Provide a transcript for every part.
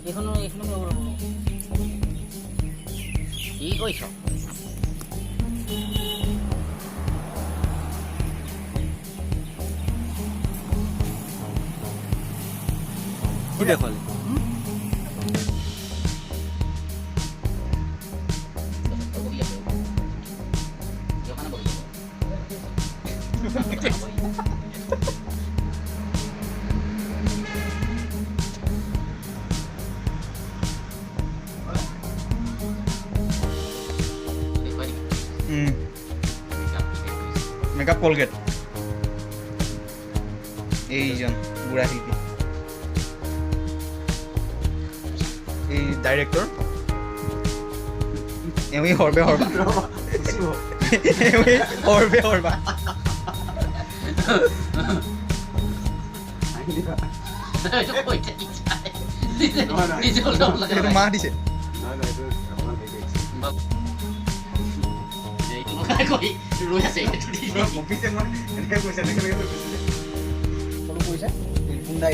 এইখনো এইখনো ল'ব ৰ'ব। কি কৰিছ? কি দেখুৱালে? বহি আছে, কিয় কাৰণে বহি আছে? দেখুৱাই দিবি। মেকআপ কেনেকৈ কৰিছে। Makeup Colgate. এইজন বুঢ়া শিল্পী, এই ডাইৰেক্টৰ, এওঁৱেই সৰ্বে সৰ্বা, এওঁৱেই সৰ্বে সৰ্বা। এইটো কৈ থাকিছা। নিজে ওলাব লাগে। এইটো মাহ দিছে। এইটো লগাই কৰি ৰৈ আছে, এইটো দি। অফিচে মই এনেকৈ কৈছে, এনেকৈ এনেকৈ কৈছে, ফ'ল' কৰিছে ৰিপুণ দা।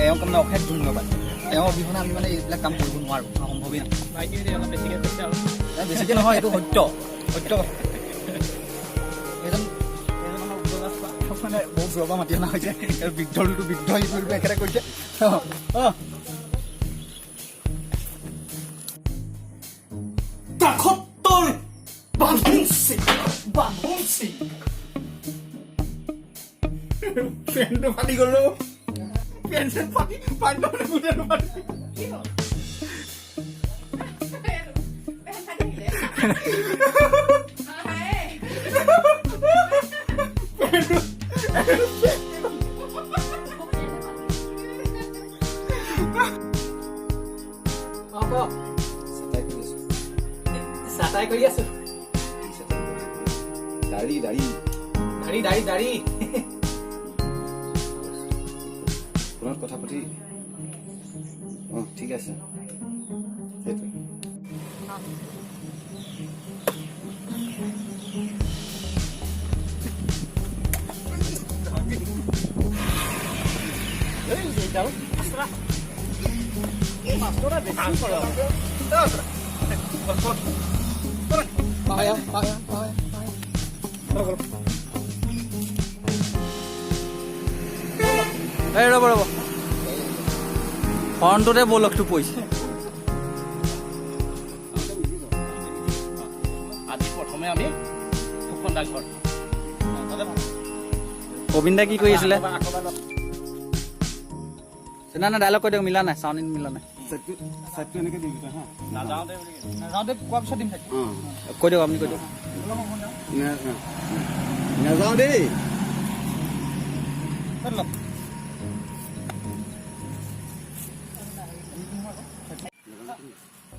এওঁক মানে অশেষ ধন্যবাদ। এওঁৰ অবিহনে আমি মানে এইবিলাক কাম কৰিব নোৱাৰোঁ, সম্ভৱেই নহয়। নাই, বেছিকৈ নহয়, এইটো সত্য সত্য কথা। এইজন এইজন আমাৰ উগ্ৰৰাজ মানে বহুত দূৰৰ পৰা মাতি অনা হৈছে। এই বৃদ্ধ ৰোলটো, বৃদ্ধ ৰোলটো একেটা কৰিছে। অঁ অঁ দাসত্বৰ বান্ধোনছি বান্ধোনছি। পেণ্টটো ফাটি গ'লো, পেণ্ট চেণ্ট ফাটি পানী মানে গোটেইটো ফাটি। অঁ, ক। চাটাই কৰি আছো। দাড়ি দাড়ি। দাড়ি দাড়ি দাড়ি। ফোনত কথা পাতি। অঁ, ঠিক আছে, সেইটো। পায়া পায়া পায়া পায়া। এই ৰ'ব ৰ'ব, ফ্ৰণ্টতে বলকটো পৰিছে। আজি প্ৰথমে আমি ফুকন দা ঘৰ তাতে ভাত। প্ৰবীণ দা কি কৰি আছিলে? আকৌ এবাৰ লগ। নাই নাই, ডাইলগ কৈ দিয়ক। মিলা নাই, চাউণ্ড মিলা নাই। নাযাওঁতে বুলি। নাযাওঁতে কোৱাৰ পিছত দিম চাগে। কৈ দিয়ক, আপুনি কৈ দিয়ক। নাযাওঁ দেই। লওক।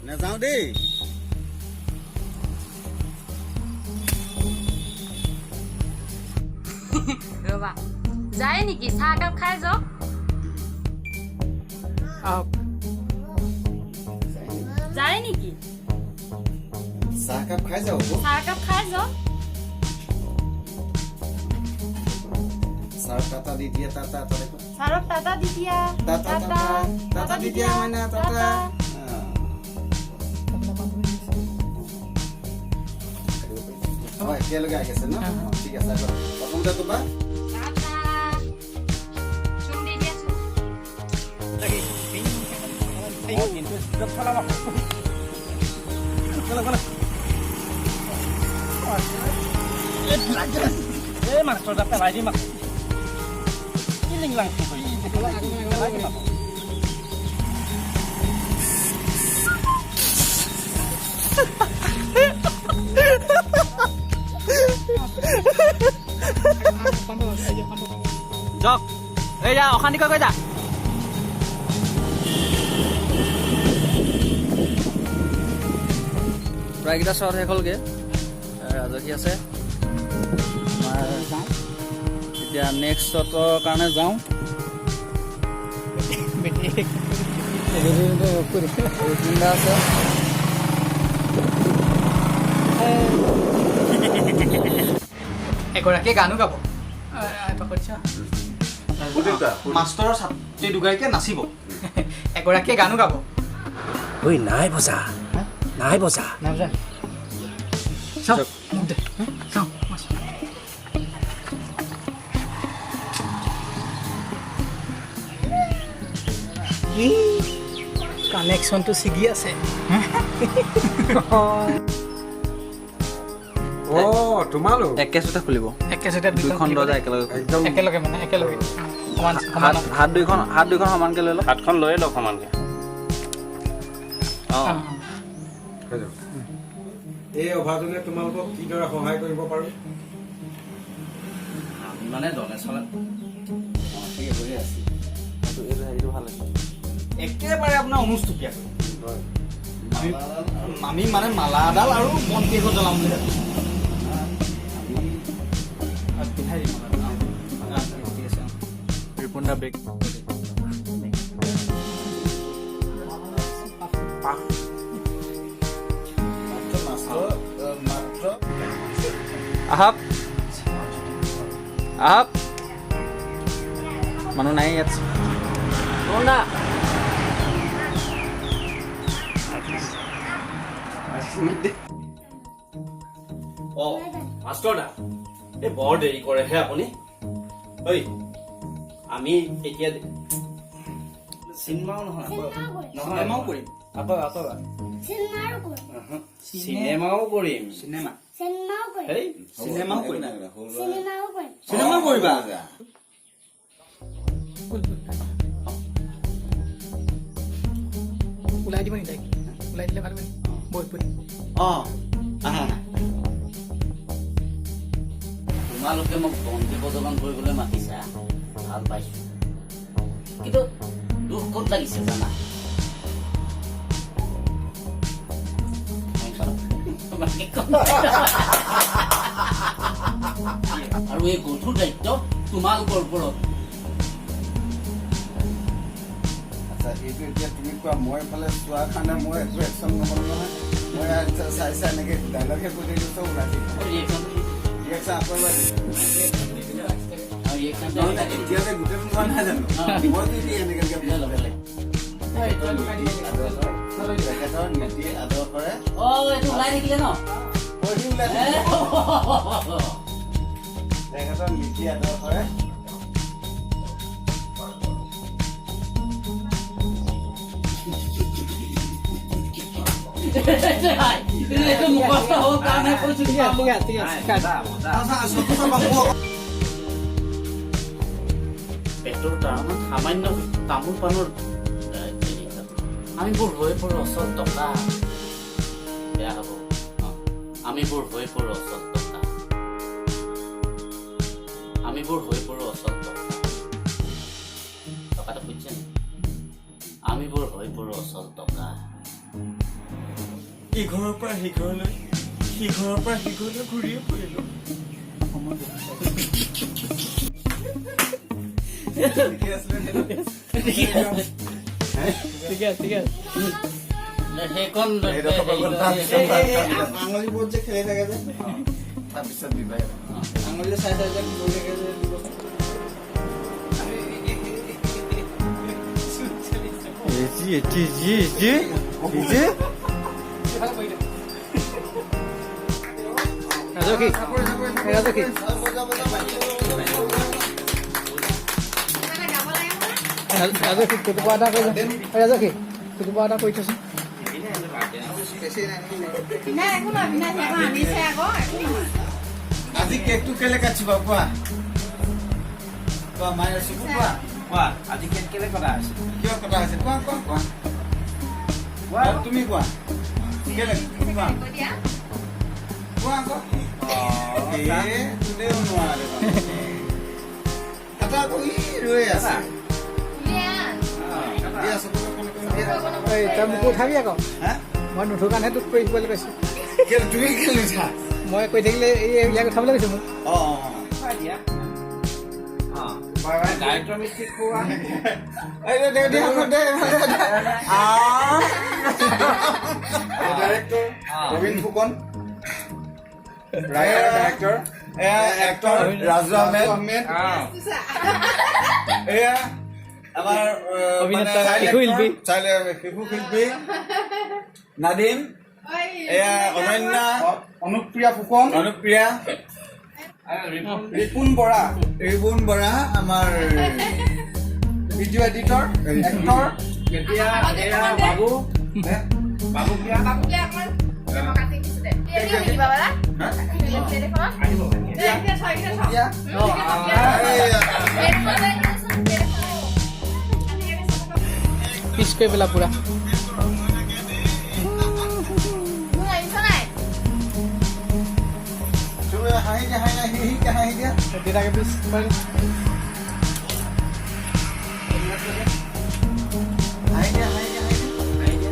নাযাওঁ দেই। ৰ'বা, যায় নেকি? চাহ একাপ খাই যাওক। আহক। যায় নেকি? চাহকাপ খাই যাওঁ আকৌ। চাহ একাপ খাই যাওক। চাহ টাটা দি দিয়া, টাটা টাটা। ছাৰক টাটা দি দিয়া। টাটা টাটা টাটা দি দিয়া মাইনা, টাটা। হয়, একেলগে আহিছে ন? ঠিক আছে, আকৌ প্ৰথমতে তোমাৰ টাটা, চুম দি দিয়া, চুম। কিন্তু স্পীডত চলাব। এই মাছটো পেলাই দিম আকৌ। কি লিংলাং পেলাই দিম আকৌ। যাওক, এই যা, অশান্তি কৈ কৈ যা। প্ৰায়কেইটা শ্বট শেষ হ'লগৈ, ৰাজহী আছে আমাৰ। এতিয়া নেক্সট শ্বটৰ কাৰণে যাওঁ। ৰুপিন দা আছে। এগৰাকীয়ে গানো গাব। মাষ্টৰৰ ছাত্ৰী দুগৰাকীয়ে নাচিব, এগৰাকীয়ে গানো গাব। ঐ নাই বজা, নাই বজা, নাই বজা। চাওঁ চাওঁ। কানেকশ্যনটো ছিগি আছে। তোমালোক একেচোতে খুলিব, একেচোতে দুখন দৰ্জা একেলগে, একদম একেলগে, মানে একেলগে। হাত দুইখন, হাত দুইখন সমানকে লৈ লওক। হাতখন লৈয়ে লওক সমানকে। অঁ, এই অভাজনে তোমালোকক কিদৰে সহায় কৰিব পাৰোঁ? আমি মানে ডনেশ্যন একেবাৰে আপোনাৰ অনুষ্টুপীয়াকৈ আমি মানে মালা এডাল আৰু বন্তি এখন জ্বলাম বুলি ভাবিছোঁ। পিন্ধাই দিম। ঠিক আছে। ৰিপুণ দা বেগ। আহক আহক, মানুহ নাই ইয়াত। অ মাষ্টৰ দা, এই বৰ দেৰি কৰেহে আপুনি। ঐ আমি এতিয়া চিনেমাও নহয়, চিনেমাও কৰিম। আকৌ আকৌ চিনেমাও কৰিম। চিনেমা হেই চিনেমাও কৰিম। চিনেমাও কৰিবা। ওলাই দিব নি তাইক? ওলাই দিলে ভাল হ'ব। বৈ বৈ। অঁ, আহা। তোমালোকে মোক বন্তি প্ৰজ্বলন কৰিবলৈ মাতিছা, ভাল পাইছো, কিন্তু দুখ ক'ত লাগিছে জানা? আৰু এই গধুৰ দায়িত্ব তোমালোকৰ ওপৰত। আচ্ছা, এইটো এতিয়া তুমি কোৱা, মই এইফালে চোৱাৰ কাৰণে মই একো একশ্যন নকৰোঁ নহয়। মই চাই চাই এনেকৈ ডাইলগহে কৈ থাকিলোঁ, চব ওলাই থাকিব। ৰিয়েকশ্যন আকৌ এবাৰ। এতিয়া যে গোটেইটো লোৱা নাই জানো? মইতো এতিয়া এনেকৈ তেখেতৰ নীতি আদৰ্শৰে। অ, এইটো ওলাই থাকিলে ন? তেখেতৰ নীতি আদৰ্শৰে। এইটো মুখস্থ হ'ল কাৰণে কৈছো। ঠিক আছে, ঠিক আছে। পেটৰ কাৰণত সামান্য তামোল পাণৰ আমিবোৰ হৈ পৰো অচল টকা। বেয়া হ'ব। আমিবোৰ হৈ পৰো অচল টকা। আমিবোৰ হৈ পৰো অচল টকা। টকাটো খুজিছে নি? আমিবোৰ হৈ পৰো অচল টকা। ইঘৰৰ পৰা সিঘৰলৈ, সিঘৰৰ পৰা সিঘৰলৈ ঘূৰিয়ে ফুৰিলো। ঠিকে আছে, ঠিকে আছে। সেইকণ আঙুলিবোৰত যে খেলি থাকে যে, তাৰপিছত বিবাহ আঙুলিয়ে চাই চাই যে গৈ থাকে যে। ৰাজকী, ৰাজকী। ৰাজকী, কুটুপা এটা কৰি, ৰাজকী কুটুপা এটা কৰি থৈছোন। আজি কেকটো কেলে কাটিবা কোৱা? কোৱা মায়ে চকু, কোৱা কোৱা, আজি কেক কেলে কটা হৈছে? কিয় কটা হৈছে? কোৱা কোৱা কোৱা কোৱা, তুমি কোৱা, কেলে কোৱা কোৱা আকৌ। এ কোনেও নোৱাৰে, এটা আকৌ ই ৰৈ আছে। দিয়া চকু। এই তই মোকো উঠাবি আকৌ। মই নুঠো কাৰণেহে তোক কৰি থাকিবলৈ কৈছোঁ। তুমি কেলে নুঠা? মই কৈ থাকিলে এই ইয়াক উঠাবলৈ কৈছোঁ মোক। অঁ। ডাইৰেক্টৰ মিস্ত্ৰী খোৱা। Director Rabin Phukan, writer director, actor Raju Ahmed. এয়া আমাৰ অভিনেতা, মানে শিশু শিল্পী। শিশু শিল্পী নাদিম, এয়া অনন্যা, অনুপ্ৰিয়া ফুকন, অনুপ্ৰিয়া, ৰিপুণ বৰা, ৰিপুণ বৰা আমাৰ ভিডিঅ' এডিটৰ, এক্টৰ। এতিয়া এয়া বাবু। এতিয়া এয়া পিচ কৰি পেলা পুৰা। তুমি হাঁহি দিয়া, হাঁহি দিয়া, হিহি হাঁহি দিয়া। দেউতাকে পিচ কৰি। হাঁহি দিয়া, হাঁহি দিয়া, হাঁহি দিয়া।